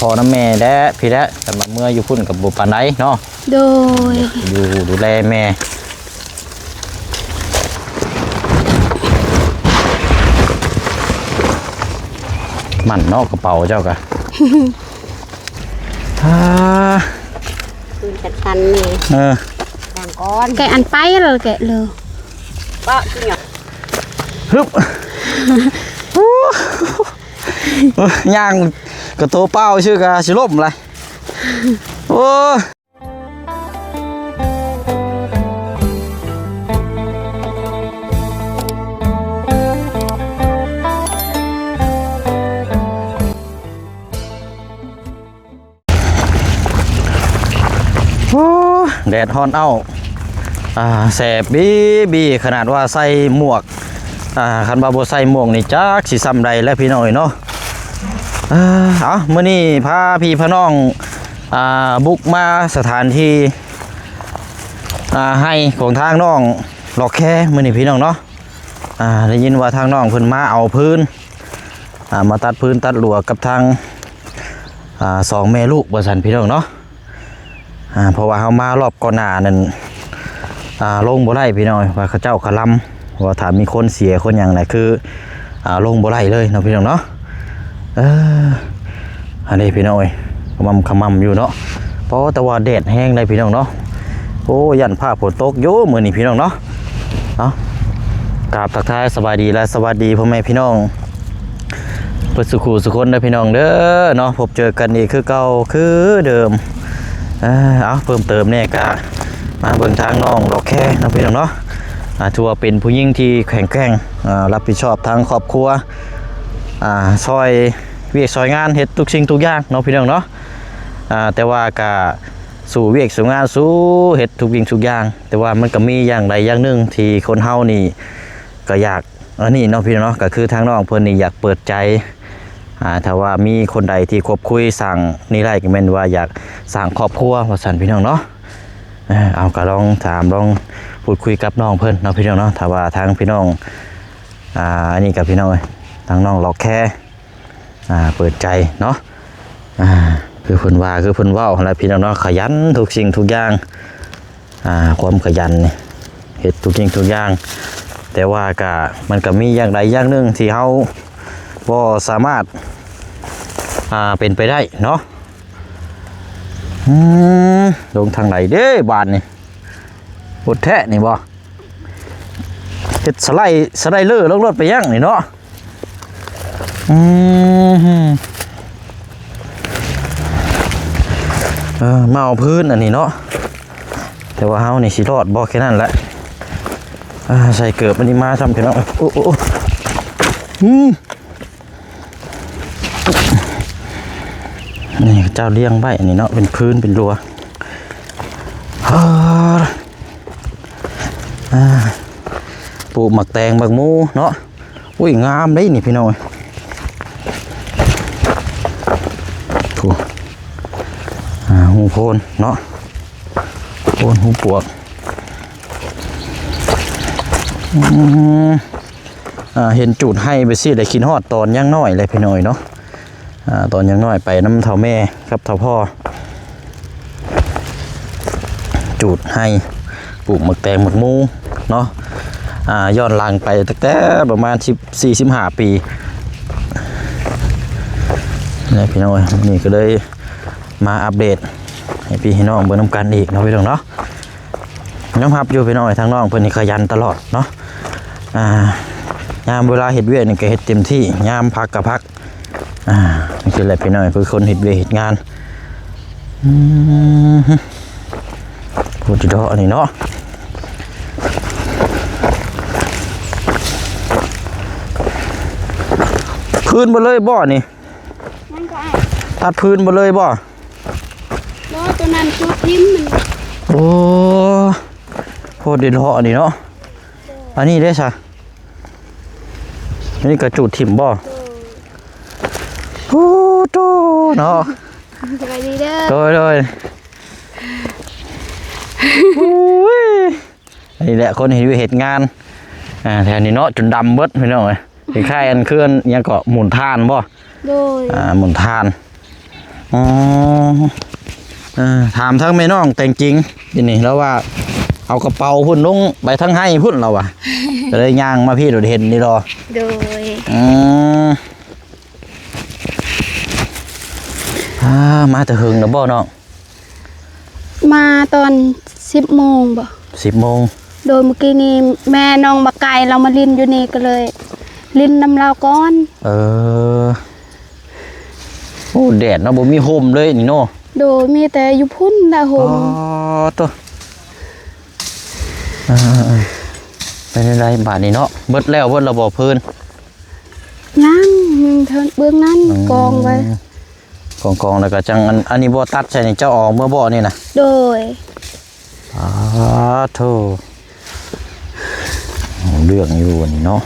ພໍ່ນຳແມ່ແຫຼະ ພີ້ແຫຼະ ຄັນວ່າເມືອຢູ່ພຸ້ນກໍບໍ່ປານໃດເນາະ. ໂດຍ ຢູ່ດູແລແມ່ ໝັ້ນເນາະ ກະເປົາເຈົ້າກະ ອາ ຄືນກັນທັນນີ້ ເອີ ຢ່າງກ່ອນ ແກະອັນໄປແລ້ວແກະເລີຍ ປະກິນຫຍັງ ຮຶບ ໂອ້ຍ ຍ່າງກະໂຕເປົ່າຊື່ກະຊິລົ້ມລະ ໂອ້ຍ. ໂອ້ ແດດຮ້ອນເອົ້າ ອ່າ ແສບບີບີ ຂະໜາດວ່າໃສ່ໝວກ ອ່າ ຄັນວ່າບໍ່ໃສ່ໝວກນີ້ຈັກຊິຊ່ຳໃດແຫຼະພີ່ນ້ອງເອີຍເນາະ. ອ່າ ເອົາ ມື້ນີ້ພາພີ່ພານ້ອງ ອ່າ ບຸກມາສະຖານທີ່ ອ່າ ໄຮ່ຂອງທາງນ້ອງຫຼອກແຄມື້ນີ້ພີ່ນ້ອງເນາະ. ອ່າ ໄດ້ຍິນວ່າທາງນ້ອງເພິ່ນມາເອົາຟືນ ອ່າ ມາຕັດຟືນຕັດຫຼວກກັບທາງ ອ່າ ສອງແມ່ລູກວ່າຊັ້ນພີ່ນ້ອງເນາະ. ອ່າ ເພາະວ່າເຮົາມາລອບກ່ອນໜ້ານັ້ນ ອ່າ ລົງບໍ່ໄດ້ພີ່ນ້ອງ ວ່າເຂົາເຈົ້າຄະລຳ ວ່າຖ້າມີຄົນເສຍຄົນຫຍັງນະ ຄື ອ່າ ລົງບໍ່ໄດ້ເລີຍເນາະພີ່ນ້ອງເນາະ. ເອີ ອັນນີ້ພີ່ນ້ອງເອີຍ ຂະໝ່ຳຂະໝ່ຳຢູ່ເນາະ. ເພາະແຕ່ວ່າແດດແຮງໃດ໋ພີ່ນ້ອງເນາະ. ໂອ້ ຢ້ານຟ້າຝົນຕົກຢູ່ມື້ນີ້ພີ່ນ້ອງເນາະ. ເອົາ ກາບທັກທາຍສະບາຍດີ ແລະ ສະຫວັດດີພໍ່ແມ່ພີ່ນ້ອງ ເບິດສູ່ຄູ່ສູ່ຄົນເດີພີ່ນ້ອງເດີເນາະ. ພົບເຈີກັນອີກຄືເກົ່າຄືເດີມ. ເອີ ເອົາ ເພີ່ມເຕີມແດ່ກະມາເບິ່ງທາງນ້ອງດອກແຄເນາະພີ່ນ້ອງເນາະ. ອ່າ ຖືວ່າເປັນຜູ້ຍິງທີ່ແຂງແກ່ງ ອ່າ ຮັບຜິດຊອບທາງຄອບຄົວ ອ່າ ຊ່ອຍວຽກຊ່ອຍງານ ເຮັດທຸກສິ່ງທຸກຢ່າງເນາະພີ່ນ້ອງເນາະ. ອ່າ ແຕ່ວ່າກະສູ້ວຽກສູ້ງານ ສູ້ເຮັດທຸກສິ່ງທຸກຢ່າງ ແຕ່ວ່າມັນກະມີຢ່າງໃດຢ່າງໜຶ່ງທີ່ຄົນເຮົານີ້ກະຢາກ ອັນນີ້ເນາະພີ່ນ້ອງເນາະ ກະຄືທາງນ້ອງເພິ່ນນີ້ຢາກເປີດໃຈ ອ່າ ຖ້າວ່າມີຄົນໃດທີ່ຄົບຄຸຍສ້າງນີ້ໄດ້ ກະແມ່ນວ່າຢາກສ້າງຄອບຄົວວ່າຊັ້ນພີ່ນ້ອງເນາະ. ເອີ ເອົາ ກະລອງຖາມລອງພູດຄຸຍກັບນ້ອງເພິ່ນເນາະພີ່ນ້ອງເນາະ. ຖ້າວ່າທາງພີ່ນ້ອງ ອ່າ ອັນນີ້ກະພີ່ນ້ອງເອີຍ ທາງນ້ອງດອກແຄ ອ່າ ເປີດໃຈເນາະ. ອ່າ ຄືເພິ່ນວ່າ ຄືເພິ່ນເວົ້າຫັ້ນແຫຼະພີ່ນ້ອງເນາະ ຂະຫຍັນທຸກສິ່ງທຸກຢ່າງ. ອ່າ ຄວາມຂະຫຍັນນີ້ ເຮັດທຸກສິ່ງທຸກຢ່າງ ແຕ່ວ່າກະ ມັນກະມີຢ່າງໃດຢ່າງໜຶ່ງທີ່ເຮົາບໍ່ສາມາດ ອ່າ ເປັນໄປໄດ້ເນາະ. ອືມ ລົງທາງໃດເດ້ບາດນີ້? ໂຫດແທ້ນີ້ບໍ່? ເຮັດສະໄລ ສະໄລເລີລົງລົດໄປຍັງນີ້ເນາະ. ອືມ ເອີ ມາເອົາພື້ນອັນນີ້ເນາະ ແຕ່ວ່າເຮົານີ້ຊິລອດບໍ່ແຄ່ນັ້ນແຫຼະ. ອ່າ ໃສ່ເກີບອັນນີ້ມາຊ້ຳພີ່ນ້ອງ. ໂອ້ ໂອ້ ໂອ້ ອືມ ນີ້ເຈົ້າລ້ຽງໄວ້ອັນນີ້ເນາະ ເປັນພື້ນເປັນລົວ. ອ່າ ອ່າ ປູກໝາກແຕງໝາກໝູເນາະ. ໂອ້ຍ ງາມເດ້ນີ້ພີ່ນ້ອງ. ໂອ້ ອ່າ ຫູໂພນເນາະ ໂພນຫູປວກ. ອືມ ອ່າ ເຫັນຈູດໄຮ່ໄປຊີ້ແລ້ວຄິດຮອດຕອນຍັງນ້ອຍແຫຼະພີ່ນ້ອງເນາະ. ອ່າ ຕອນຍັງນ້ອຍໄປນຳເຖົ້າແມ່ກັບເຖົ້າພໍ່ ຈູດໄຮ່ ປູກໝາກແຕງໝາກໝູເນາະ. ອ່າ ຍ້ອນຫຼັງໄປຕັ້ງແຕ່ປະມານສິບສີ່ ສິບຫ້າປີແລ້ວພີ່ນ້ອງເອີຍ. ນີ້ກະເລີຍມາອັບເດດໃຫ້ພີ່ໃຫ້ນ້ອງເບິ່ງນຳກັນອີກເນາະພີ່ນ້ອງເນາະ. ຍອມຮັບຢູ່ພີ່ນ້ອງເອີຍ ທາງນ້ອງເພິ່ນນີ້ຂະຫຍັນຕະຫຼອດເນາະ. ອ່າ ຍາມເວລາເຮັດວຽກນີ້ກະເຮັດເຕັມທີ່ ຍາມພັກກະພັກ. ອ່າ ຈັ່ງຊີ້ແຫຼະພີ່ນ້ອງ ຄືຄົນເຮັດວຽກເຮັດງານ. ອືມ ໂພດດອກອັນນີ້ເນາະ. ພື້ນເບິດເລີຍບໍ່ນີ້? ມັນກໍອາດ ຕັດພື້ນເບິດເລີຍບໍ່? ບໍ່ ໂຕນັ້ນຈູດຖິ້ມມັນ. ໂອ້ ໂພດດີເນາະອັນນີ້ເນາະ. ອັນນີ້ເດ້ຊະ? ອັນນີ້ກະຈູດຖິ້ມບໍ່? ໂອ້ ໂຕເນາະ. ສະບາຍດີເດີ. ໂດຍ ໂດຍ. ໂອ້ຍ ອັນນີ້ແຫຼະຄົນເຮັດວຽກເຮັດງານ ອ່າ ແຖວນີ້ເນາະ ຈົນດຳເບິດພີ່ນ້ອງເອີຍ. ຄ້າຍໆ ອັນເຂື່ອນຫຍັງເກາະ ມູນຖ່ານບໍ່? ໂດຍ ອ່າ ມູນຖ່ານ. ອໍ ເອີ ຖາມທາງແມ່ນ້ອງແຕ່ງຈິງ ດຽວນີ້ລາວວ່າເອົາກະເປົາພຸ້ນລົງໄປທາງໄຮ່ພຸ້ນ ລາວວ່າ ກະເລີຍຍ່າງມາພີ້ໂດດເຫັນນີ້ດອ ໂດຍ ອືມ ອາ ມາແຕ່ເຫິງແລ້ວບໍ່ນ້ອງ? ມາຕອນສິບໂມງບໍ? ສິບໂມງ ໂດຍ ມື້ກີ້ນີ້ແມ່ນ້ອງບັກໄກ່ລາວມາຫຼິ້ນຢູ່ນີ້ ກະເລີຍຫຼິ້ນນຳລາວກ່ອນ ເອີ ໂອ້ ແດດເນາະ ບໍ່ມີຮົ່ມເລີຍນີ້ເນາະ ໂດຍ ມີແຕ່ຢູ່ພຸ້ນລະຮົ່ມ ອໍ ໂຕ ເອີ ເປັນຈັ່ງໃດບາດນີ້ເນາະ ເບິດແລ້ວ ເບິດແລ້ວບໍ່ເພີ້ນ? ຍັງ ຍັງເທິງເບື້ອງນັ້ນ ອືມ ກອງໄວ້ ກອງໆ ແລ້ວກະຈັ່ງ ອັນ ອັນນີ້ບໍ່ຕັດໃສ່ນີ້ ເຈົ້າເອົາເມືອບໍ່ນີ້ນະ? ໂດຍ ອາ ໂທ້ ເລື່ອງຢູ່ນີ້ເນາະ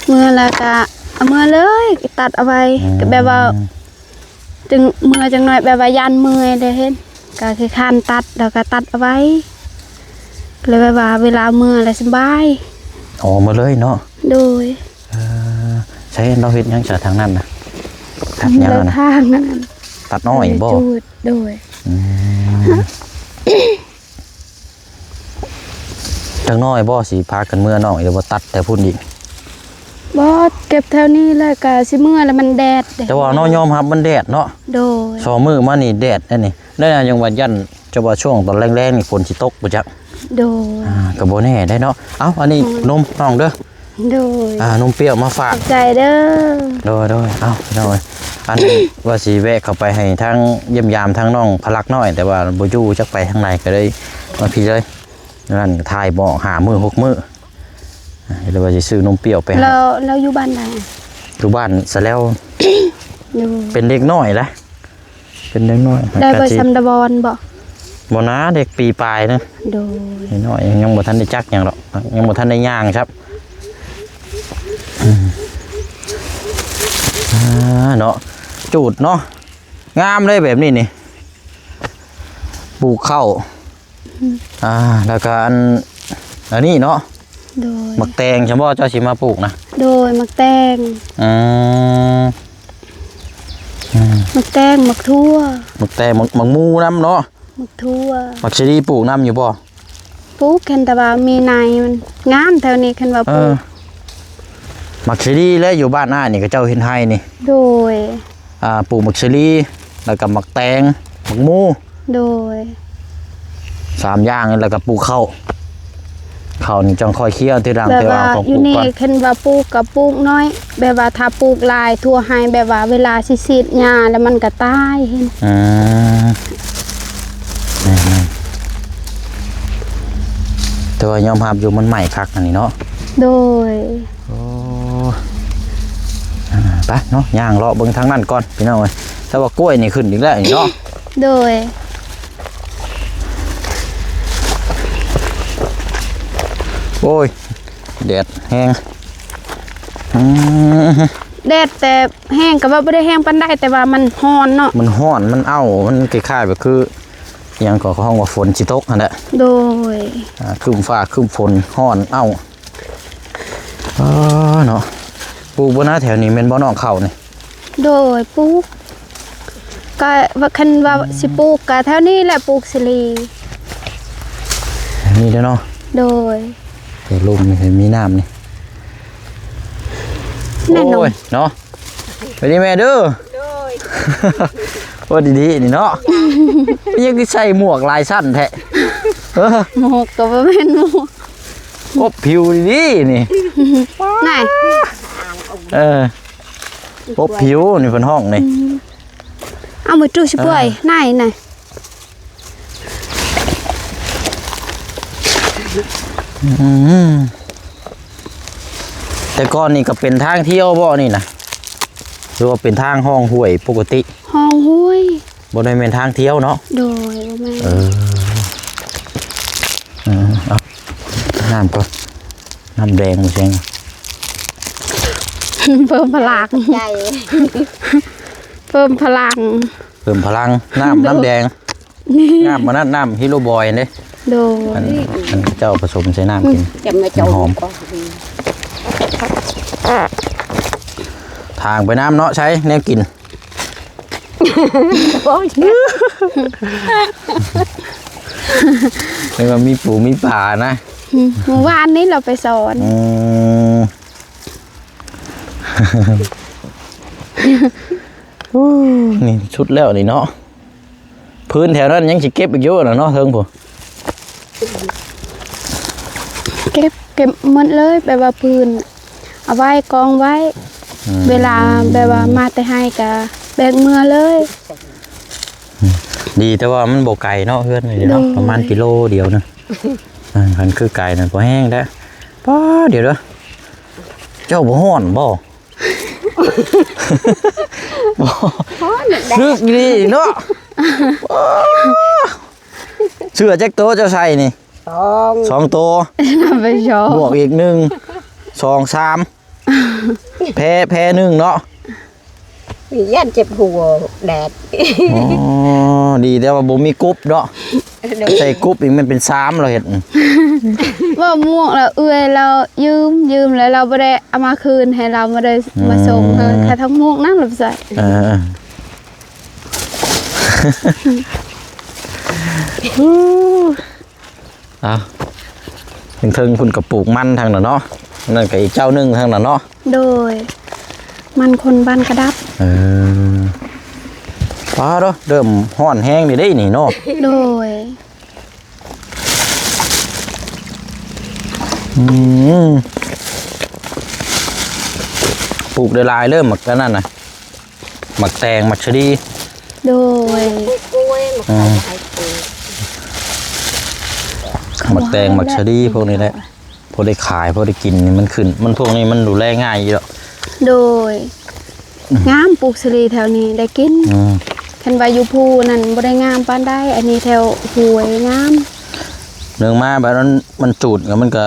ເມືອແລ້ວກະເອົາເມືອເລີຍ ຕັດເອົາໄວ້ ອືມ ກະແບບວ່າ ຈຶ່ງເມືອຈັກໜ້ອຍ ແບບວ່າຢ້ານເມື່ອຍເດ້ ເຫັນ ກະຂີ້ຄ້ານຕັດ ແລ້ວກະຕັດເອົາໄວ້ ເລີຍແບບວ່າເວລາເມືອແລ້ວສະບາຍ ອໍ ເມືອເລີຍເນາະ ໂດຍ ເອີ ໃຊ້ລາວເຮັດຫຍັງຈາກທາງນັ້ນນະ? ຕັດຫຍັງນະ? ທາງນັ້ນ ຕັດອ້ອຍບໍ? ໂດຍ ອືມ ຈັກໜ້ອຍບໍ່ ຊິພາກັນເມືອນ້ອງ ຫຼືວ່າຕັດແຕ່ພຸ້ນອີກ? ບໍ່ ເກັບແຖວນີ້ແຫຼະ ກະຊິເມືອແລ້ວ ມັນແດດເດ້ ແຕ່ວ່າເນາະ ຍອມຮັບມັນແດດເນາະ ໂດຍ ສອງມື້ມານີ້ແດດແດ່ນີ້ ແລ້ວຍັງວ່າຢ້ານ ຈະວ່າຊ່ວງຕອນແລງໆນີ້ຝົນຊິຕົກບໍ່ຈັກ ໂດຍ ອ່າ ກະບໍ່ແນ່ໄດ໋ເນາະ ເອົ້າ ອັນນີ້ ອືມ ນົມນ້ອງເດີ ໂດຍ ອ່າ ນົມປ່ຽວມາຝາກ ຂອບໃຈເດີ ໂດຍໆ ເອົ້າ ພີ່ນ້ອງເອີຍ ອັນວ່າຊິແວະເຂົ້າໄປໃຫ້ທາງຢ້ຽມຢາມທາງນ້ອງພະລັກນ້ອຍ ແຕ່ວ່າບໍ່ຢູ່ຈັກໄປທາງໃດ ກະເລີຍມາພີ້ເລີຍ ນັ້ນຖ່າຍບໍ່ອອກ ຫ້າມື້ ຫົກມື້ ອ່າ ເລີຍວ່າຊິຊື້ນົມປ່ຽວໄປໃຫ້ ແລ້ວ ແລ້ວຢູ່ບ້ານໃດ? ຢູ່ບ້ານສະແລ້ວ ໂດຍ ເປັນເດັກນ້ອຍລະ ເປັນເດັກນ້ອຍ ໄດ້ບໍ່ ກະຊິ ຊຳດາວອນບໍ່? ບໍ່ນາ ເດັກປີປາຍໜຶ່ງ ໂດຍ ນ້ອຍ ຍັງບໍ່ທັນໄດ້ຈັກຫຍັງດອກ ຍັງບໍ່ທັນໄດ້ຍ່າງຊ້ຳ ອືມ ອ່າ ເນາະ ຈູດເນາະ ງາມເລີຍແບບນີ້ນີ້ ປູກເຂົ້າ ອືມ ອ່າ ແລ້ວກະອັນ ອັນນີ້ເນາະ ໂດຍ ໝາກແຕງຊັ້ນບໍ່ ເຈົ້າຊິມາປູກນະ? ໂດຍ ໝາກແຕງ ອືມ ອືມ ໝາກແຕງ ໝາກຖົ່ວ ໝາກແຕງ ໝາກ ໝາກໝູນຳເນາະ ໝາກຖົ່ວ ໝາກເຊຣີປູກນຳຢູ່ບໍ່? ປູກ ຄັນແຕ່ວ່າມີໃນມັນງາມແຖວນີ້ ຄັນວ່າ ເອີ ປູກ ໝາກເຊຣີແລະ ຢູ່ບ້ານອ້າຍນີ້ ເຂົາເຈົ້າເຮັດໄຮ່ນີ້ ໂດຍ ອ່າ ປູກໝາກເຊຣີ ແລ້ວກະໝາກແຕງ ໝາກໝູ ໂດຍ ສາມຢ່າງ ແລ້ວກະປູກເຂົ້າ ເຂົ້ານີ້ຈັ່ງຄ່ອຍຄຽວທີຫຼັງ ແຕ່ວ່າເອົາຂອງປູກກ່ອນ ຢູ່ນີ້ຄັນວ່າປູກກະປູກໜ້ອຍ ແບບວ່າຖ້າປູກຫຼາຍທົ່ວໄຮ່ ແບບວ່າເວລາຊິສີດຫຍ້າແລ້ວມັນກະຕາຍ ອືມ ແມ່ນໆ ແຕ່ວ່າຍອມຮັບຢູ່ ມັນໄໝ້ຄັກອັນນີ້ເນາະ ໂດຍ ໂອ້ ອ່າ ໄປເນາະ ຍ່າງເລາະເບິ່ງທາງນັ້ນກ່ອນ ພີ່ນ້ອງເອີຍ ແຕ່ວ່າກ້ວຍນີ້ຂຶ້ນອີກແລ້ວນີ້ເນາະ ໂດຍ ໂອ້ຍ ແດດແຮງ ອືມ ແດດແຕ່ແຮງກະວ່າບໍ່ໄດ້ແຮງປານໃດ ແຕ່ວ່າມັນຮ້ອນເນາະ ມັນຮ້ອນ ມັນເອົ້າ ມັນຄ້າຍໆແບບຄື ອີ່ຫຍັງກໍເຂົາຮ້ອງວ່າຝົນຊິຕົກຫັ້ນແຫຼະ ໂດຍ ອ່າ ຄຶ້ມຟ້າຄຶ້ມຝົນ ຮ້ອນເອົ້າ ອໍ ເນາະ ປູກບໍ່ນາແຖວນີ້ແມ່ນບໍ່ນ້ອງ ເຂົ້ານີ້? ໂດຍ ປູກ ກະວ່າ ຄັນວ່າ ອືມ ຊິປູກກະແຖວນີ້ແຫຼະ ປູກສາລີ ແຖວນີ້ເດີເນາະ ໂດຍ ແຖວລຸ່ມນີ້ມີນ້ຳນີ້ ແມ່ນ ໂອ້ຍ ເນາະ ໄປດີແມ່ເດີ ໂດຍ ໂອ້ ດີໆ ນີ້ເນາະ ຍັງຄືໃສ່ໝວກຫຼາຍຊັ້ນແທ້ ເອີ ໝວກກະບໍ່ແມ່ນໝວກ ອົບຜິວດີໆ ນີ້ ນັ້ນ ເອີ ອົບຜິວນີ້ເພິ່ນຮ້ອງນີ້ ອືມ ເອົາມືຕູ້ຊິປ່ອຍ ເອີ ນາຍ ນາຍ ອືມ ແຕ່ກ່ອນນີ້ກະເປັນທາງທ່ຽວບໍ່ນີ້ນະ ຫຼືວ່າເປັນທາງຮ່ອງຫ້ວຍປົກກະຕິ? ຮ່ອງຫ້ວຍ ບໍ່ໄດ້ແມ່ນທາງທ່ຽວເນາະ ໂດຍ ບໍ່ແມ່ນ ເອີ ເອີ ເອົາ ນ້ຳກ່ອນ ນ້ຳແດງບໍ່ແຊງ ເພີ່ມພະລັງ ໃຈ ເພີ່ມພະລັງ ເພີ່ມພະລັງ ນ້ຳ ໂດຍ ນ້ຳແດງ ນ້ຳອັນນັ້ນ ນ້ຳຮີໂຣບອຍເດ້ ໂດຍ ອັນ ອັນເຈົ້າປະສົມໃສ່ນ້ຳກິນ ອືມ ມັນຫອມ ທາງໄປນ້ຳເນາະ ໃຊ້ແນວກິນ ໂອ້ຍ ເອີ້ນວ່າມີປູມີປານະ. ອືມ ມື້ວານນີ້ລາວໄປສອນ. ອືມ ໂອ້ ນີ້ສຸດແລ້ວນີ້ເນາະ. ພື້ນແຖວນັ້ນຍັງຊິເກັບອີກຢູ່ນະເນາະ ເທິງພຸ້ນ. ເກັບ ເກັບໝົດເລີຍ ແບບວ່າພື້ນເອົາໄວ້ ກອງໄວ້. ອືມ ເວລາແບບວ່າມາແຕ່ໄຮ່ກະແບກເມືອເລີຍ. ອືມ ດີແຕ່ວ່າມັນບໍ່ໄກເນາະ ເຮືອນນີ້ເນາະ. ໂດຍ ປະມານກິໂລດຽວນະ. ເອີ ຄັນຄືໄກນັ້ນບໍ່ແຮງແທ້. ປ້າ ດຽວເດີ ເຈົ້າບໍ່ຮ້ອນບໍ່? ຮ້ອນແດດ ຊຶກດີເນາະ. ເສື້ອຈັກໂຕເຈົ້າໃສ່ນີ້? ສອງ ສອງໂຕ ໄປສອງ ບວກອີກໜຶ່ງ ສອງ ສາມ ແພ ແພໜຶ່ງເນາະ. ຢ້ານເຈັບຫົວແດດ. ອໍ ດີແຕ່ວ່າບໍ່ມີກຸບເນາະ. ໂດຍ ໃສ່ກຸບອີກ ມັນເປັນສາມ ລາວເຮັດ. ເວົ້າໝວກລະເອື້ອຍລາວຢືມ ຢືມແລ້ວລາວບໍ່ໄດ້ເອົາມາຄືນໃຫ້ລາວ ບໍ່ໄດ້ມາສົ່ງໃຫ້. ອືມ ຖ້າທັງໝວກນັ້ນລາວໃສ່. ເອີ ເອົາ ເທິງໆພຸ້ນກໍປູກມັນທາງນັ້ນເນາະ. ນັ້ນກໍອີກເຈົ້າໜຶ່ງທາງນັ້ນເນາະ. ໂດຍ ມັນຄົນບ້ານກະດັບ. ເອີ ປ້າເດີ ເລີ່ມຮ້ອນແຮງນີ້ເດ້ນີ້ເນາະ. ໂດຍ ອືມ ປູກໄດ້ຫຼາຍເລີຍ ໝາກອັນນັ້ນນະ ໝາກແຕງ ໝາກສະລີ. ໂດຍ ປູກກ້ວຍ ໝາກ ອືມ ໄທປູກ ໝາກແຕງ ໝາກສະລີ ພວກນີ້ແຫຼະ. ພໍໄດ້ຂາຍ ພໍໄດ້ກິນນີ້ມັນຂຶ້ນ ມັນພວກນີ້ມັນດູແລງ່າຍຢູ່ດອກ. ໂດຍ ອືມ ງາມ ປູກສາລີແຖວນີ້ໄດ້ກິນ. ອືມ ຄັນວ່າຢູ່ພູນັ້ນບໍ່ໄດ້ງາມປານໃດ ອັນນີ້ແຖວຫ້ວຍງາມ. ເນື່ອງມາບັດມັນ ມັນຈູດ ມັນກະ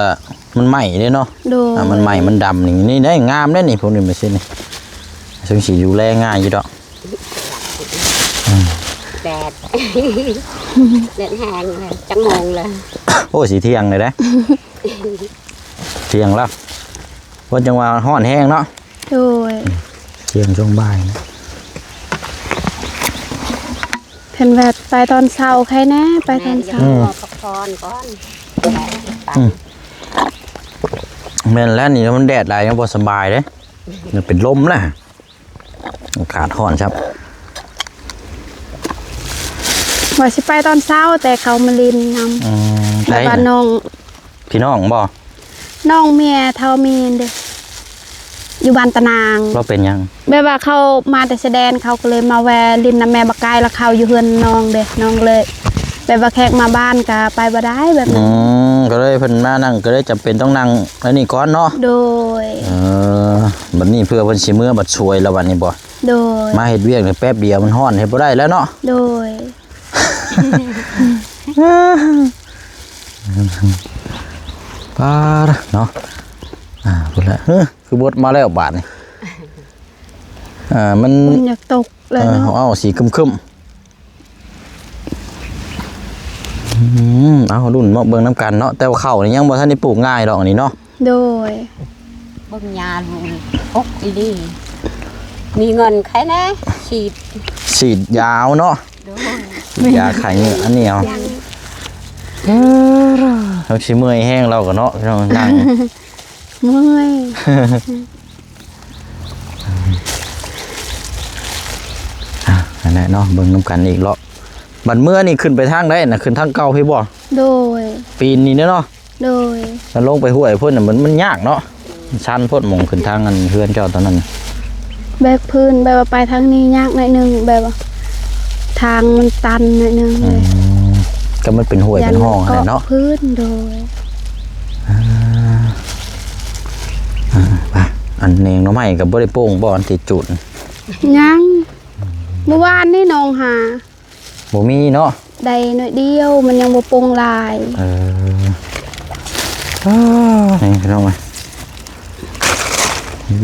ມັນໄໝ້ເດ້ເນາະ. ໂດຍ ອ່າ ມັນໄໝ້ ມັນດຳນີ້ ນີ້ໄດ້ງາມເດ້ນີ້ ພວກນີ້ມາຊິນີ້ ເຊິ່ງຊິດູແລງ່າຍຢູ່ດອກ. ອືມ ແດດ ແດດແຮງເລີຍ ຈັກໂມງແລ້ວ? ໂອ້ ຊິທ່ຽງເລີຍເດ້. ທ່ຽງແລ້ວ ເພິ່ນຈັ່ງວ່າຮ້ອນແຮງເນາະ. ໂດຍ ທ່ຽງຊ່ວງບ່າຍນະ. ເພິ່ນວ່າໄປຕອນເຊົ້າໃຄແດ່ ໄປຕອນເຊົ້າ. ແມ່ນ ອືມ ພັກຜ່ອນກ່ອນ. ອືມ ແມ່ນແລ້ວ ນີ້ມັນແດດຫຼາຍ ຍັງບໍ່ສະບາຍເດ້ ຍັງເປັນລົມນະ. ອາກາດຮ້ອນຊ້ຳ ວ່າຊິໄປຕອນເຊົ້າ ແຕ່ເຂົາມາຫຼິ້ນນຳ. ອືມ ແລ້ວບ້ານນ້ອງ ພີ່ນ້ອງບໍ່? ນ້ອງເມຍເຖົ້າມີນເດ້ ຢູ່ບ້ານຕານາງ. ລາວເປັນຫຍັງ? ແບບວ່າເຂົາມາແຕ່ຊາຍແດນ ເຂົາກໍເລີຍມາແວ່ຫຼິ້ນນຳແມ່ບັກໄກ່ ແລ້ວເຂົາຢູ່ເຮືອນນ້ອງເດ້ ນ້ອງກໍເລີຍ ແບບວ່າແຂກມາບ້ານກໍໄປບໍ່ໄດ້ແບບນັ້ນ. ອືມ ກໍເລີຍເພິ່ນມານັ້ນ ກໍເລີຍຈຳເປັນຕ້ອງນັ່ງອັນນີ້ກ່ອນເນາະ. ໂດຍ ເອີ ບັດນີ້ເພື່ອເພິ່ນຊິເມືອບັດສວຍແລ້ວບັດນີ້ບໍ່? ໂດຍ ມາເຮັດວຽກນີ້ແປັບດຽວມັນຮ້ອນ ເຮັດບໍ່ໄດ້ແລ້ວເນາະ. ໂດຍ ປາດເນາະ. ອ່າ ພຸ້ນແຫຼະ ເຮີ ຄືບົດມາແລ້ວບາດນີ້. ອ່າ ມັນ ມັນຢາກຕົກແລ້ວເນາະ. ເອີ ເອົາ ເອົາ ສີຄຶ້ມໆ. ອືມ ເອົາ ລຸ້ນມາເບິ່ງນຳກັນເນາະ. ແຕ່ວ່າເຂົ້ານີ້ຍັງບໍ່ທັນໄດ້ປູກງ່າຍດອກອັນນີ້ເນາະ. ໂດຍ ເບິ່ງຍາລູກອົກອີ່ຫຼີ ມີເງິນໃຄແດ່ ສີດ ສີດຢາເອົາເນາະ. ໂດຍ ສີດຢາໄຂ້ເຫຍື້ອອັນນີ້ເອົາ. ເອີ ເຮົາຊິເມື່ອຍແຮງລາວກໍເນາະ ພີ່ນ້ອງ ນັ່ງ ເມື່ອຍ. ອ່າ ອັນນັ້ນເນາະ ເບິ່ງນຳກັນອີກເລາະ. ບັດເມືອນີ້ຂຶ້ນໄປທາງໃດນະ? ຂຶ້ນທາງເກົ່າພີ້ບໍ່? ໂດຍ ປີນນີ້ເນາະ. ໂດຍ ແລ້ວລົງໄປຫ້ວຍພຸ້ນນະ ມັນ ມັນຍາກເນາະ ມັນຊັນໂພດ ໝ່ອງຂຶ້ນທາງອັນເຮືອນເຈົ້າຕອນນັ້ນ. ແບກພື້ນ ແບບວ່າໄປທາງນີ້ຍາກໜ້ອຍໜຶ່ງ ແບບວ່າທາງມັນຕັນໜ້ອຍໜຶ່ງ. ອືມ ກໍມັນເປັນຫ້ວຍເປັນຮ່ອງຫັ້ນແຫຼະເນາະ ພື້ນ. ໂດຍ ອ່າ ອ່າ ໄປ ອັນແໜງໜໍ່ໄມ້ກໍບໍ່ໄດ້ໂປ່ງບໍ່ ອັນທີ່ຈູດ? ຍັງ ມື້ວານນີ້ນ້ອງຫາ ບໍ່ມີເນາະ ໄດ້ໜ້ອຍດຽວ ມັນຍັງບໍ່ປົ່ງຫຼາຍ. ເອີ ອ້າ ນີ້ພີ່ນ້ອງເອີຍ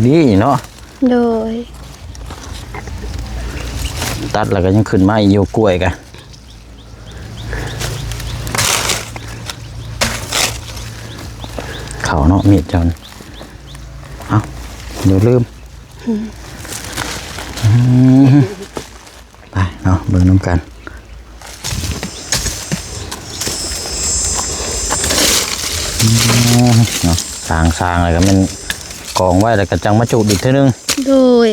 ດີເນາະ. ໂດຍ ຕັດແລ້ວກໍຍັງຂຶ້ນມາອີກຢູ່ ກ້ວຍກະ ເຂົ້າເນາະ ມີດເຈົ້ານີ້. ເອົ້າ ດຽວລືມ ອືມ ອືມ. ເອົາເບິ່ງນຳກັນ. ອືມ ເນາະ ສາງໆ ແລ້ວກໍແມ່ນກອງໄວ້ ແລ້ວກໍຈັ່ງມາຈູດອີກເທື່ອໜຶ່ງ. ໂດຍ.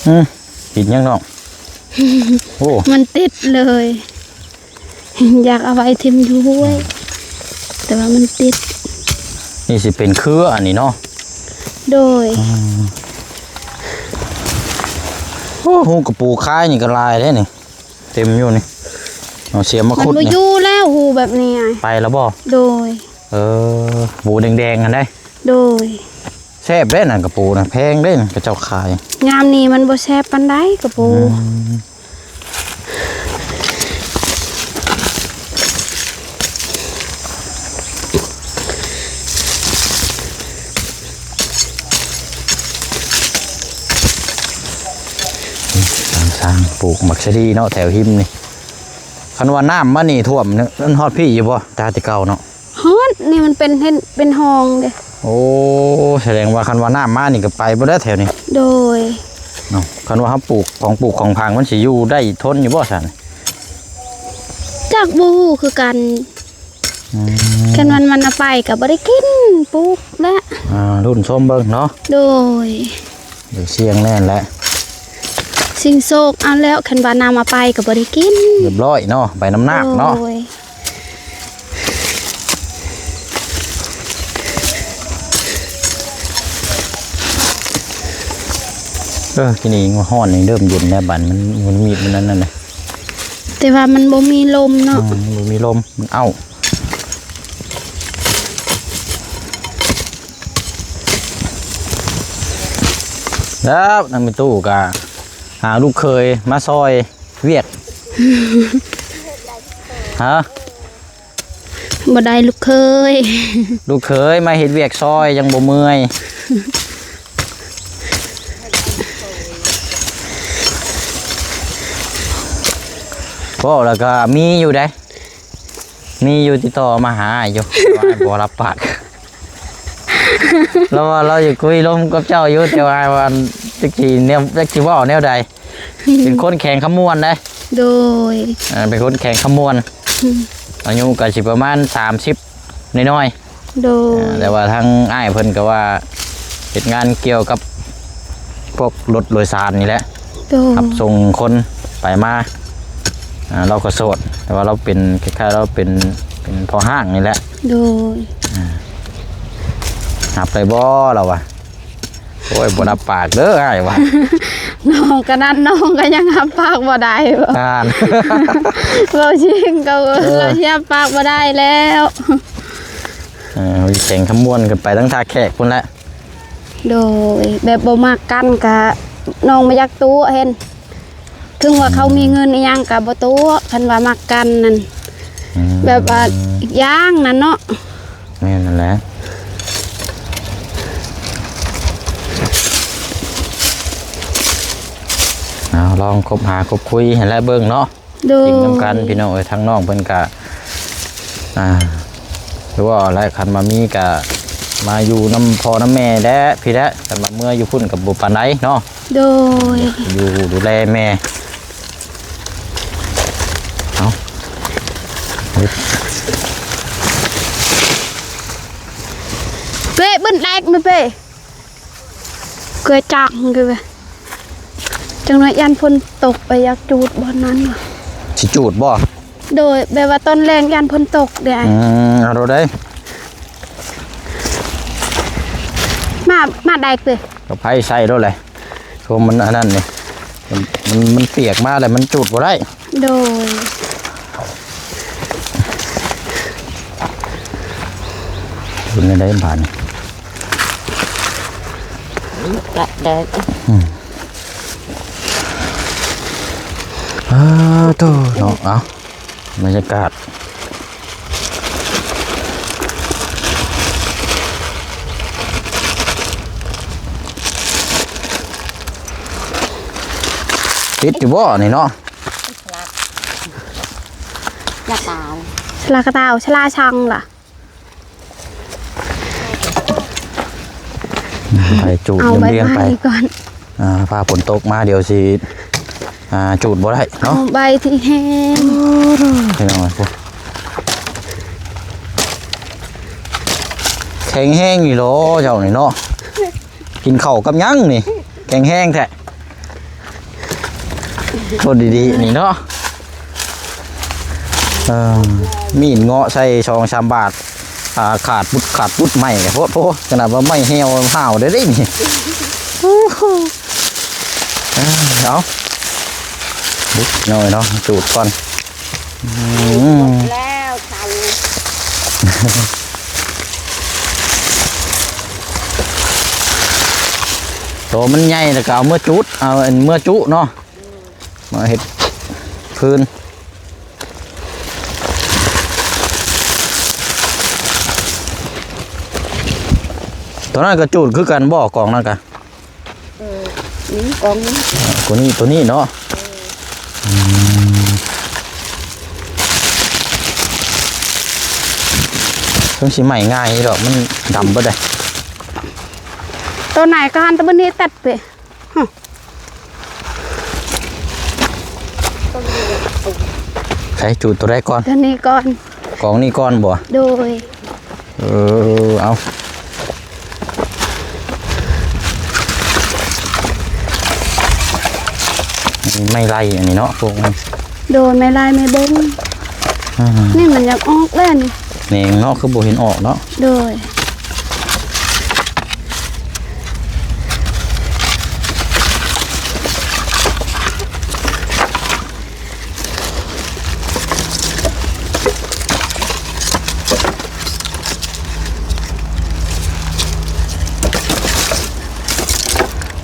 ອືມ ຕິດຫຍັງນ້ອງ? ໂອ້ ມັນຕິດເລີຍ. ຢາກເອົາໄວ້ຖິ້ມຢູ່ຫ້ວຍ ແຕ່ວ່າມັນຕິດ. ນີ້ຊິເປັນເຄືອອັນນີ້ເນາະ? ໂດຍ. ອືມ ໂອ້ ຮູກະປູຂາຍນີ້ກໍຫຼາຍເດ້ນີ້ ເຕັມຢູ່ນີ້. ເອົາເສຍມາ ມັນ ຂຸດ ບໍ່ ນີ້ ຢູ່ແລ້ວ ຮູແບບນີ້ ໄປແລ້ວບໍ່? ໂດຍ. ເອີ ປູແດງໆ ຫັ້ນເດ້. ໂດຍ. ແຊບເດ້ນັ້ນ ກະປູນະ ແພງເດ້ເຂົາເຈົ້າຂາຍ. ຍາມນີ້ມັນບໍ່ແຊບປານໃດກະປູ. ອືມ ສ້າງໆ ປູກໝາກສະລີເນາະ ແຖວຮິມນີ້. ຄັນວ່ານ້ຳມານີ້ຖ້ວມ ມັນຮອດພີ້ຢູ່ບໍ່? ຕາແຕ່ເກົ່າເນາະ. ຮອດ ນີ້ມັນເປັນເຫັນ ເປັນຮ່ອງເດ້. ໂອ້ ສະແດງວ່າຄັນວ່ານ້ຳມານີ້ກໍໄປເບິດແລ້ວແຖວນີ້. ໂດຍ. ເນາະ ຄັນວ່າເຮົາປູກຂອງປູກຂອງຝັງ ມັນຊິຢູ່ໄດ້ທົນຢູ່ບໍ່ຊັ້ນ? ຈັກ ບໍ່ຮູ້ຄືກັນ. ອືມ ຄັນມັນ ມັນເອົາໄປກໍບໍ່ໄດ້ກິນ ປູກແລ້ວ. ອ່າ ລຸ້ນຊົມເບິ່ງເນາະ. ໂດຍ. ໄດ້ສ່ຽງແນ່ແຫຼະ ສິ່ງໂຊກເອົາແລ້ວ ຄັນວ່ານ້ຳເອົາໄປກໍບໍ່ໄດ້ກິນ. ຮຽບຮ້ອຍເນາະ ໄປນຳນ້ຳເນາະ. ໂດຍ. ເອີ ກິນອີກ ຮ້ອນນີ້ເລີ່ມເຢັນແລ້ວ ບັດມັນ ມັນມີດມັນນັ້ນນະ. ແຕ່ວ່າມັນບໍ່ມີລົມເນາະ. ອືມ ບໍ່ມີລົມ ມັນເອົ້າ. ແລ້ວນາງແມ່ຕູ້ກໍຫາລູກເຂີຍມາຊ່ອຍວຽກ. ຮະ? ບໍ່ໄດ້ລູກເຂີຍ ລູກເຂີຍມາເຮັດວຽກຊ່ອຍ ຍັງບໍ່ເມື່ອຍ. ເວົ້າແລ້ວກໍມີຢູ່ເດ້. ມີຢູ່ ຕິດຕໍ່ມາຫາອ້າຍຢູ່ ແຕ່ວ່າອ້າຍບໍ່ຮັບປາກ. ລາວວ່າລາວຢາກຄຸຍລົມກັບເຈົ້າຢູ່ ແຕ່ວ່າວ່າຈັກຊິແນວ ຈັກຊິເວົ້າແນວໃດ. ເປັນຄົນແຂວງຄຳມ່ວນເດ້. ໂດຍ. ເປັນຄົນແຂວງຄຳມ່ວນ. ອືມ ອາຍຸກໍຊິປະມານສາມສິບ ນ້ອຍໆ. ໂດຍ. ອ່າ ແຕ່ວ່າທາງອ້າຍເພິ່ນກໍວ່າເຮັດງານກ່ຽວກັບພວກລົດໂດຍສານນີ້ແຫຼະ. ໂດຍ. ຮັບສົ່ງຄົນໄປມາ. ອ່າ ລາວກໍໂສດ ແຕ່ວ່າລາວເປັນ ຄ້າຍໆ ລາວເປັນ ເປັນພໍ່ຮ້າງນີ້ແຫຼະ. ໂດຍ. ອ່າ ຮັບໄດ້ບໍ່ລາວວ່າ? ໂອ້ຍ ບໍ່ຮັບປາກເດີອ້າຍວ່າ. ນ້ອງກະນັ້ນ ນ້ອງກະຍັງຮັບປາກບໍ່ໄດ້ບໍ່? ນັ້ນ ເວົ້າຈິງກໍ ເອີ ລາວຊິຮັບປາກບໍ່ໄດ້ແລ້ວ. ເອີ ແຂວງຄຳມ່ວນ ຂຶ້ນໄປທາງທ່າແຂກພຸ້ນແຫຼະ. ໂດຍ. ແບບບໍ່ມັກກັນກະ ນ້ອງບໍ່ຢາກຕົວະເຫັນ. ເຖິງວ່າເຂົາມີເງິນອີ່ຫຍັງກໍບໍ່ຕົວະ ຄັນວ່າມັກກັນນັ້ນ. ອືມ ແບບວ່າອີກຢ່າງນັ້ນເນາະ. ແມ່ນນັ້ນແຫຼະ. ເອົາ ລອງຄົບຫາຄົບຄຸຍຫັ້ນແຫຼະເບິ່ງເນາະ. ໂດຍ. ກິນນຳກັນພີ່ນ້ອງເອີຍ ທາງນ້ອງເພິ່ນກະ ອ່າ ຄືວ່າແຫຼະ ຄັນວ່າມີກະມາຢູ່ນຳພໍ່ນຳແມ່ແຫຼະ ພີ້ແຫຼະ ຄັນວ່າເມືອຢູ່ພຸ້ນກໍບໍ່ປານໃດເນາະ. ໂດຍ. ຢູ່ດູແລແມ່. ເອົາ ເປ້ ເບິ່ງແດກມາເປ້. ເກືອຈັກ ເກືອ ຈັກໜ້ອຍຢ້ານຝົນຕົກ ໄປຢາກຈູດບ່ອນນັ້ນວ່າ. ຊິຈູດບໍ່? ໂດຍ. ແບບວ່າຕອນແລງຢ້ານຝົນຕົກເດ້. ອືມ ເອົາໂລດເດ້. ມາ ມາໄດ້ເດີ້. ກໍໄຟໃສ່ໂລດແຫຼະ ເພາະມັນອັນນັ້ນນີ້ ມັນ ມັນ ມັນປຽກມາແລ້ວ ມັນຈູດບໍ່ໄດ້. ໂດຍ. ເປັນຈັ່ງໃດບາດນີ້? ກະໄດ້. ອືມ ອ້າໂທ້ເນາະ. ເອົາ ບັນຍາກາດ. ຕິດຢູ່ບໍ່ນີ້ເນາະ? ສະຫຼາກະຕ່າວ ສະຫຼາກະຕ່າວ ສະຫຼາຊ່ອງລະ. ໄປຈູດ ເອົາໃບ ລຽງໆໄປ ໄມ້ກ່ອນ ອ່າ ຟ້າຝົນຕົກມາ ດຽວຊິ ອ່າ ຈູດບໍ່ໄດ້ເນາະ. ເອົາໃບທີ່ແຫ້ງ ພີ່ນ້ອງເອີຍ ແຂງແຮງຢູ່ເນາະເຈົ້ານີ້ເນາະ. ກິນເຂົ້າກັບຫຍັງນີ້ ແຂງແຮງແທ້. ໂທດດີໆ ນີ້ເນາະ ເອີ ມີດເງາະໃສ່ສອງສາມບາດ ອ່າ ຂາດປຸດຂາດປຸດ ໄມ້ກະໂພດໂພ ຂະໜາດວ່າໄມ້ແຫ້ວຫ້າວໄດ້ເດ້ນີ້. ເອີ ເອົາ ບຸກໜ້ອຍເນາະ ຈູດກ່ອນ. ອືມ ໝົດແລ້ວເຂົາ ໂຕມັນໃຫຍ່ແລ້ວກະເອົາເມືອຈູດ ເອົາອັນເມືອຈຸເນາະ ມາເຮັດຟືນ. ໂຕນັ້ນກະຈູດຄືກັນບໍ່ ກອງນັ້ນກະ? ເອີ ນີ້ກອງນີ້ ໂຕນີ້ ໂຕນີ້ເນາະ. ເອີ ອືມ ເພິ່ນຊິໄໝ້ງ່າຍດອກ ມັນດຳເບິດເດ້. ໂຕໄຫນກະຫັ້ນ ແຕ່ບາດນີ້ຕັດໄປ ຮະ ໃສ ຈູດໂຕໃດກ່ອນ? ໂຕນີ້ກ່ອນ ກອງນີ້ກ່ອນບໍ່? ໂດຍ. ເອີ ເອົາ ໄມ້ໄລ່ອັນນີ້ເນາະ ພວກມັນ. ໂດຍ ໄມ້ໄລ່ ໄມ້ບົງ. ອ່າ ນີ້ມັນຢາກອອກແລ້ວນີ້ ແໜງເນາະ ຄືບໍ່ເຫັນອອກເນາະ. ໂດຍ.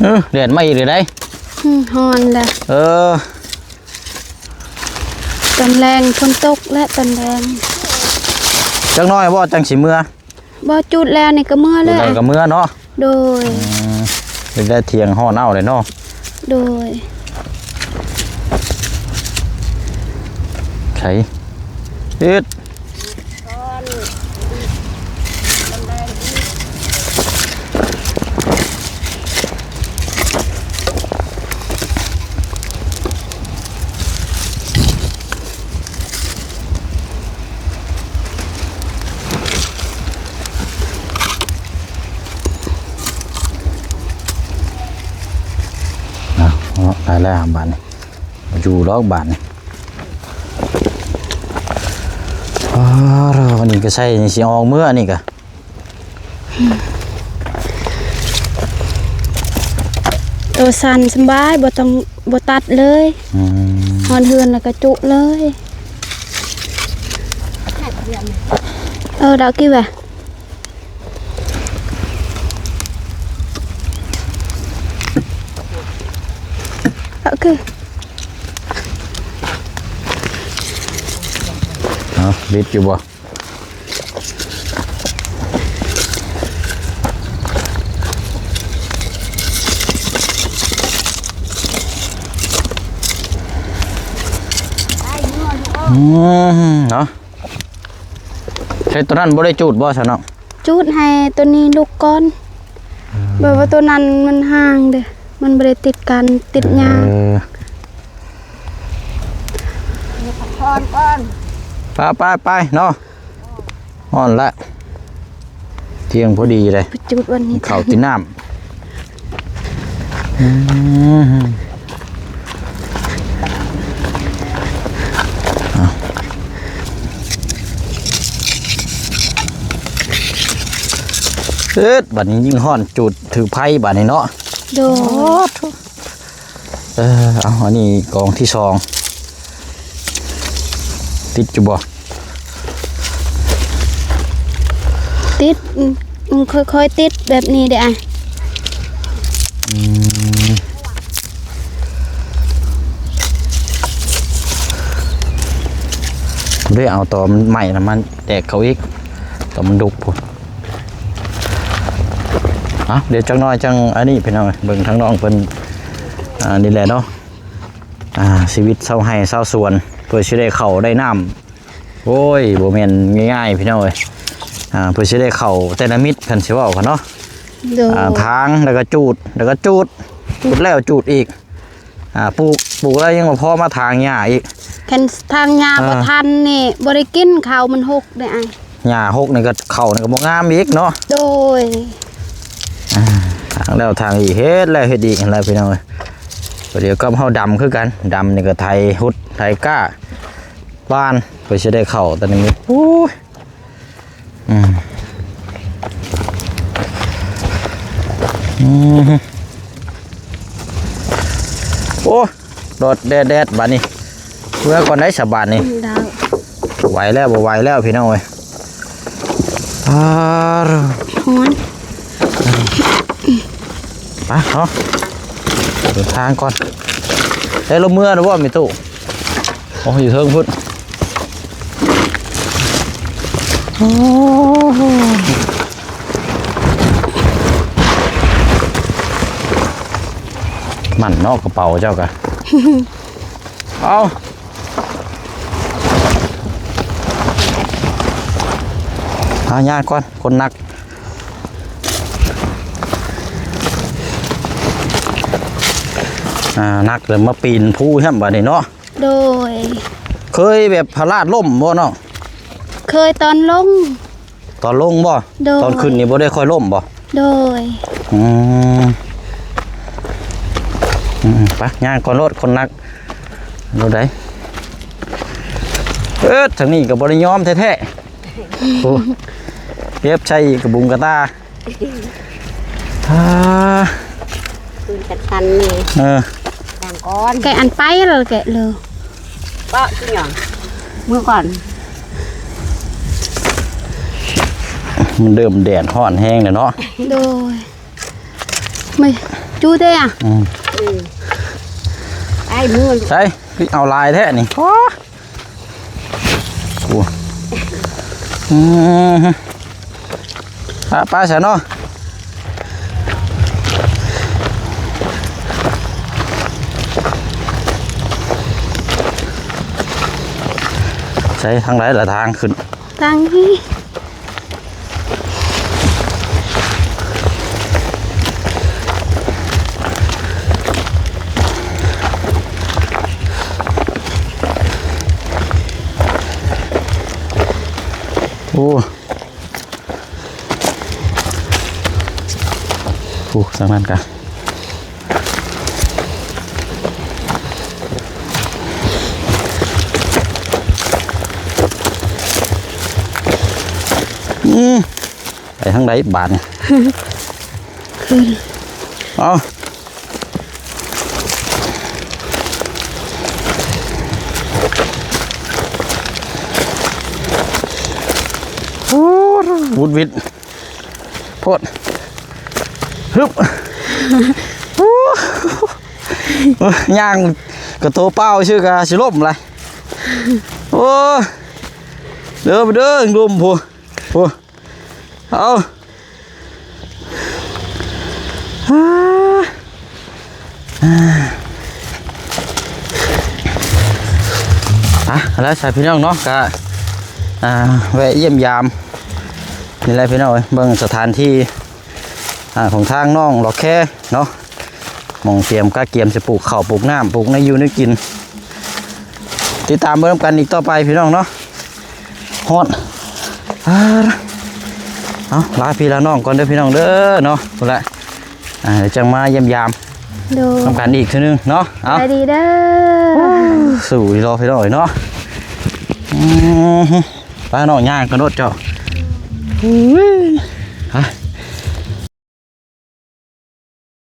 ເອີ ແດດມາອີກແລ້ວໃດ໋. ອືມ ຮ້ອນແລ້ວ. ເອີ ຕອນແລງ ຝົນຕົກແລ້ວຕອນແລງ. ຈັກໜ້ອຍບໍ່ ຈັ່ງຊິເມືອ? ບໍ່ ຈູດແລ້ວນີ້ກະເມືອແລ້ວ ຈູດແລ້ວກະເມືອເນາະ. ໂດຍ. ອືມ ໄດ້ຖຽງຮ້ອນເອົາເລີຍເນາະ. ໂດຍ. ໃສ ເຮັດ ເອົາ ເອົາ ໄດ້ແລ້ວບາດນີ້ ຢູ່ດອກບາດນີ້. ອໍ ວັນນີ້ກະໃສ່ນີ້ຊິອອກເມືອ ອັນນີ້ກະ ໂຕສັ້ນສະບາຍ ບໍ່ຕ້ອງ ບໍ່ຕັດເລີຍ. ອືມ ຮອດເຮືອນແລ້ວກະຈຸເລີຍ. ເອີ ດອກກີ້ແວະ ໂອເຄ. ເອົາ ບິດຢູ່ບໍ່? ອືມ ເນາະ ໃຊ້ໂຕນັ້ນບໍ່ໄດ້ຈູດບໍ່ຊະເນາະ? ຈູດໃຫ້ໂຕນີ້ລຸກກ່ອນ. ອືມ ແບບວ່າໂຕນັ້ນມັນຫ່າງເດ້ ມັນບໍ່ໄດ້ຕິດກັນ ຕິດຍາກ. ເອີ ພັກຜ່ອນກ່ອນ ໄປໆໆ ເນາະ. ຮ້ອນລະ ທ່ຽງພໍດີເດ້ ໄປຈູດວັນນີ້ ເຂົ້າຕິດນ້ຳ. ອືມ ເອົາ ເອີດ ບາດນີ້ຍິ່ງຮ້ອນ ຈູດຖືກໄຟບາດນີ້ເນາະ. ໂດຍ. ເອີ ເອົາ ອັນນີ້ກອງທີສອງ ຕິດຢູ່ບໍ່? ຕິດ ອືມ ອືມ ຄ່ອຍໆຕິດແບບນີ້ເດ້. ອືມ ບໍ່ໄດ້ເອົາຕອນມັນໄໝ້ນະ ມັນແຕກເຂົ້າອີກ ຕອນມັນດຸພຸ້ນ. ເອົາ ດຽວຈັກໜ້ອຍຈັ່ງອັນນີ້ພີ່ນ້ອງ ເບິ່ງທາງນ້ອງເພິ່ນ ອ່າ ນີ້ແຫຼະເນາະ. ອ່າ ຊີວິດຊາວໄຮ່ຊາວສວນ ເພື່ອຊິໄດ້ເຂົ້າໄດ້ນ້ຳ ໂອ້ຍ ບໍ່ແມ່ນງ່າຍໆ ພີ່ນ້ອງເອີຍ ອ່າ ເພື່ອຊິໄດ້ເຂົ້າແຕ່ລະເມັດ ຄັນຊິເວົ້າກັນເນາະ ໂດຍ ອ່າ ຖາງ ແລ້ວກໍຈູດ ແລ້ວກໍຈູດ ຈູດແລ້ວຈູດອີກ ອ່າ ປູກ ປູກແລ້ວຍັງບໍ່ພໍມາຖາງຫຍ້າອີກ ຄັນຖາງຫຍ້າ ອ່າ ບໍ່ທັນນີ້ ບໍ່ໄດ້ກິນ ເຂົ້າມັນຫົກເດ້ອ້າຍ ຫຍ້າຫົກນີ້ກໍ ເຂົ້ານີ້ກໍບໍ່ງາມອີກເນາະ ໂດຍ ອ່າ ຖາງແລ້ວຖາງອີກ ເຮັດແລ້ວເຮັດອີກຫັ້ນແຫຼະ ພີ່ນ້ອງເອີຍ ດຽວກັບເຮົາດຳຄືກັນ ດຳນີ້ກໍໄຖຮຸດໄຖກ້າ ຫວ່ານ ເພື່ອຊິໄດ້ເຂົ້າຕອນນີ້ ໂອ້ຍ ອືມ ອືມ ໂອ້ ດອດແດດໆ ບາດນີ້ ເມືອກ່ອນໄດ໋ສະບາດນີ້ ໄດ້ ບໍ່ໄຫວແລ້ວ ບໍ່ໄຫວແລ້ວ ພີ່ນ້ອງເອີຍ ອ່າ ຮ້ອນ ໄປເນາະ ເດີນທາງກ່ອນ ໄດ້ລົງເມືອແລ້ວບໍ່ ແມ່ຕູ້? ໂອ້ ຢູ່ເທິງພຸ້ນ ໂອ້ ໝັ້ນເນາະ ກະເປົາເຈົ້າກະ ເອົາ ຫາຍາກກ່ອນ ຄົນໜັກ ອ່າ ໜັກແລ້ວມາປີນພູແຮມບາດນີ້ເນາະ ໂດຍ ເຄີຍແບບພະລາດລົ້ມບໍ່ນ້ອງ? ເຄີຍຕອນລົງ ຕອນລົງບໍ່? ໂດຍ ຕອນຂຶ້ນນີ້ບໍ່ໄດ້ຄ່ອຍລົ້ມບໍ່? ໂດຍ ອືມ ອືມ ໄປ ຍ່າງກ່ອນໂລດ ຄົນໜັກ ໂລດໃດ ເອີດ ທາງນີ້ກໍບໍ່ໄດ້ຍອມແທ້ໆ ໂອ້ ເກັບໃສ່ກະບຸງກະຕາ ອ່າ ຄືນກັນຊັນນີ້ ເອີ ນາງກ່ອນ ແກະອັນໄປແລ້ວແກະເລີຍ ເບາະຄືຫຍັງ ມືກ່ອນ ມັນເລີ່ມແດດຮ້ອນແຮງແລ້ວເນາະ ໂດຍ ມາຈູເດ້ອະ ອືມ ອືມ ໄອ້ມື ໃສ່ ຄືເອົາຫຼາຍແທ້ນີ້ ໂອ້ ໂອ້ ອືມ ປະ ປະຊະເນາະ ໃສ່ທາງໃດລະທາງຂຶ້ນ? ທາງນີ້ ໂອ້ ໂອ້ ທາງນັ້ນກະ ອືມ ໄປທາງໃດບາດນີ້? ຂຶ້ນ ເອົາ ໂອ້ ວຸດວິດ ໂພດ ຮຶບ ໂອ້ ຍ່າງກະໂຕເປົ່າຊື່ກະຊິລົ້ມລະ ໂອ້ ເດີໄປເດີ ລົມພຸ້ນ ໂອ້ ເອົາ ອາ ອາ ແລ້ວຊະພີ່ນ້ອງເນາະ ກະ ອ່າ ແວະຢ້ຽມຢາມ ນີ້ແຫຼະພີ່ນ້ອງເອີຍ ເບິ່ງສະຖານທີ່ ອ່າ ຂອງທາງນ້ອງຫຼອກແຄເນາະ ໝ່ອງກຽມກະກຽມຊິປູກເຂົ້າ ປູກນ້ຳ ປູກແນວຢູ່ແນວກິນ ຕິດຕາມເບິ່ງນຳກັນອີກຕໍ່ໄປພີ່ນ້ອງເນາະ ຮ້ອນ ອາ ເອົາ ລາພີ່ລານ້ອງກ່ອນເດີພີ່ນ້ອງເດີເນາະ ພຸ້ນລະ ອ່າ ດຽວຈັ່ງມາຢ້ຽມຢາມ ໂດຍ ນຳກັນອີກເທື່ອໜຶ່ງເນາະ ເອົາ ສະບາຍດີເດີ ສູ້ອີ່ຫຼໍພີ່ນ້ອງເອີຍເນາະ ອືມ ໄປນ້ອງຍ່າງກັນໂລດເຈົ້າ ອືມ ໄປ